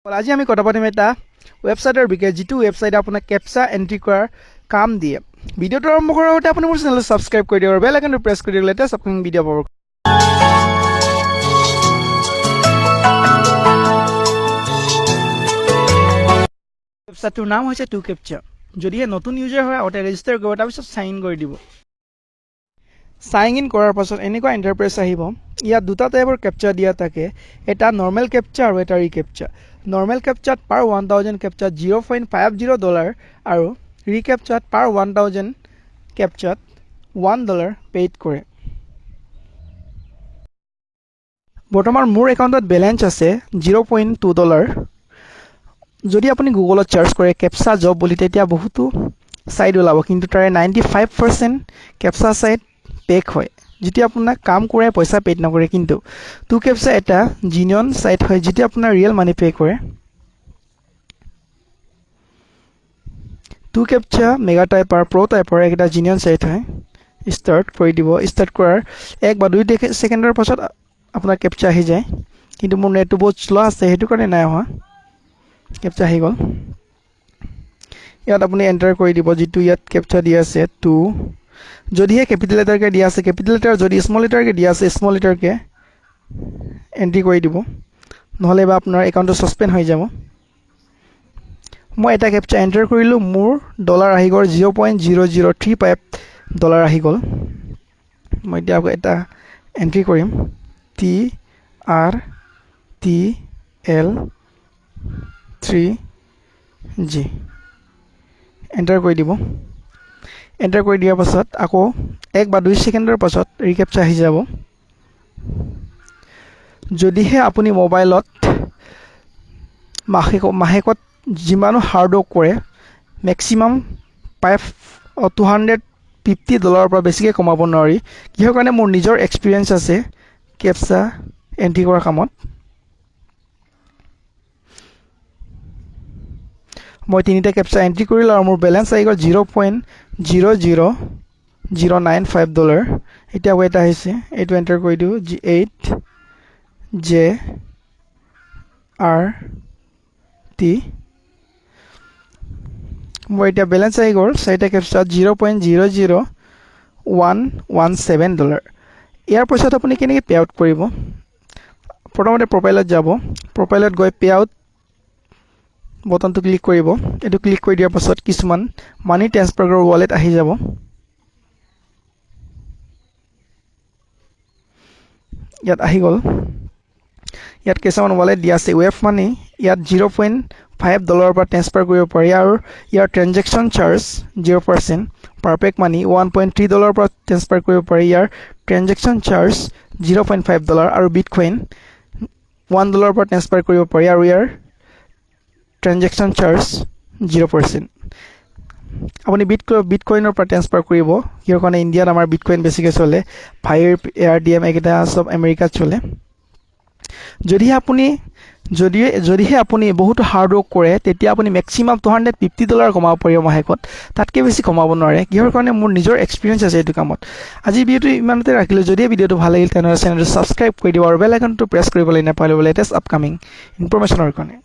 আজি আমি কথা পাতিম এটা ৱেবছাইটৰ বিষয়ে, যিটো ৱেবছাইটে আপোনাক কেপচা এণ্ট্ৰি কৰাৰ কাম দিয়ে। ভিডিঅ'টো আৰম্ভ কৰাৰ আগতে আপুনি মোৰ চেনেলটো ছাবস্ক্ৰাইব কৰি দিব আৰু বেল আইকনটো প্ৰেছ কৰি দিলে লেটেষ্ট আপকামিং ভিডিঅ' পাব। ৱেবছাইটটোৰ নাম হৈছে টু কেপচা। যদিহে নতুন ইউজাৰ হয়, আগতে ৰেজিষ্টাৰ কৰিব, তাৰপিছত চাইন ইন কৰি দিব। চাইন ইন কৰাৰ পাছত এনেকুৱা ইণ্টাৰফেচ আহিব। ইয়াত দুটা টাইপৰ কেপচা দিয়া থাকে, এটা নৰ্মেল কেপচা আৰু এটা ৰিকেপচা। নৰ্মেল কেপচাত পাৰ 1000 কেপচাত $0.50 আৰু ৰিকেপচাত পাৰ 1000 কেপচাত $1 পেইড কৰে। বৰ্তমান মোৰ একাউণ্টত বেলেঞ্চ আছে $0.2। যদি আপুনি গুগলত চাৰ্চ কৰে কেপচা জব বুলি, তেতিয়া বহুতো ছাইট ওলাব, কিন্তু তাৰে 95% কেপচা ছাইট ফেক হয়, যিটো আপোনাক কাম কৰাই পইচা পেইড নকৰে। কিন্তু টু কেপচা এটা জিনিয়ন ছাইট হয়, যিটো আপোনাৰ ৰিয়েল মানি পে' কৰে। টু কেপচা, মেগা টাইপাৰ, প্ৰ' টাইপাৰ এইকেইটা জিনিয়ন ছাইট হয়। ষ্টাৰ্ট কৰি দিব। ষ্টাৰ্ট কৰাৰ 1 বা 2 ছেকেণ্ডৰ পাছত আপোনাৰ কেপচা আহি যায়। কিন্তু মোৰ নেটটো বহুত শ্ল' আছে, সেইটো কাৰণে নাই অহা। কেপচা আহি গ'ল। ইয়াত আপুনি এণ্টাৰ কৰি দিব যিটো ইয়াত কেপচা দিয়া আছে টু। যদিহে কেপিটেল লেটাৰকৈ দিয়া আছে, কেপিটেল লেটাৰ, যদি স্মল লেটাৰকৈ দিয়া আছে, স্মল লেটাৰকৈ এণ্ট্ৰি কৰি দিব, নহ'লে বা আপোনাৰ একাউণ্টটো ছাছপেণ্ড হৈ যাব। মই এটা কেপচা এণ্টাৰ কৰিলোঁ, মোৰ ডলাৰ আহি গ'ল, $0.0035 আহি গ'ল। মই এতিয়া আকৌ এটা এণ্ট্ৰি কৰিম, TRTL3G। Enter কৰি দিব। এণ্টাৰ কৰি দিয়াৰ পাছত আকৌ 1 বা 2 ছেকেণ্ডৰ পাছত ৰিকেপচা আহি যাব। যদিহে আপুনি মোবাইলত মাহেকত যিমানো হাৰ্ড ৱৰ্ক কৰে, মেক্সিমাম 250 ডলাৰৰ পৰা বেছিকৈ কমাব নোৱাৰি। কিহৰ কাৰণে? মোৰ নিজৰ এক্সপিৰিয়েঞ্চ আছে কেপচা এণ্ট্ৰি কৰা কামত। মই তিনিটা কেপচা এণ্ট্ৰি কৰিলোঁ আৰু মোৰ বেলেঞ্চ আহি গ'ল $0.00095। এতিয়া আকৌ এটা আহিছে, এইটো এণ্টাৰ কৰি দিওঁ, G8JRT। মোৰ এতিয়া বেলেঞ্চ আহি গ'ল চাৰিটা কেপচাত $0.00117। ইয়াৰ পইচাটো আপুনি কেনেকৈ পে' আউট কৰিব? প্ৰথমতে প্ৰফাইলত যাব। প্ৰফাইলত গৈ পে' আউট বটনটো ক্লিক কৰিব। এইটো ক্লিক কৰি দিয়াৰ পাছত কিছুমান মানি ট্ৰেন্সফাৰ ৱালেট আহি যাব। ইয়াত আহি গ'ল। ইয়াত কিছুমান ৱালেট দিয়া আছে। ৱেব মানি, ইয়াত 0.5 ডলাৰৰ পৰা ট্ৰেন্সফাৰ কৰিব পাৰি আৰু ইয়াৰ ট্ৰেনজেকশ্যন চাৰ্জ 0%। পাৰফেক্ট মানি, 1.3 ডলাৰৰ পৰা ট্ৰেন্সফাৰ কৰিব পাৰি, ইয়াৰ ট্ৰেনজেকশ্যন চাৰ্জ 0.5 ডলাৰ। আৰু বিটকইন, 1 ডলাৰৰ পৰা ট্ৰেন্সফাৰ কৰিব পাৰি আৰু ইয়াৰ ট্ৰেনজেকশ্যন চাৰ্জ 0%। আপুনি বিটকইনৰ পৰা ট্ৰেন্সফাৰ কৰিব। কিহৰ কাৰণে? ইণ্ডিয়াত আমাৰ বিটকইন বেছিকৈ চলে। ফায়াৰ, এয়াৰ ডি এম এইকেইটা চব আমেৰিকাত চলে। যদিহে আপুনি বহুতো হাৰ্ড ৱৰ্ক কৰে, তেতিয়া আপুনি মেক্সিমাম 250 ডলাৰ কমাব পাৰিব মাহেকত। তাতকৈ বেছি কমাব নোৱাৰে। কিহৰ কাৰণে? মোৰ নিজৰ এক্সপিৰিয়েঞ্চ আছে এইটো কামত। আজি ভিডিঅ'টো ইমানতে ৰাখিলোঁ। যদিহে ভিডিঅ'টো ভাল লাগিল, তেনেহ'লে চেনেলটো ছাবস্ক্ৰাইব কৰি দিব আৰু বেল আইকনটো প্ৰেছ কৰিবলৈ নাপাহৰিব লেটেষ্ট আপকামিং ইনফৰমেশ্যনৰ কাৰণে।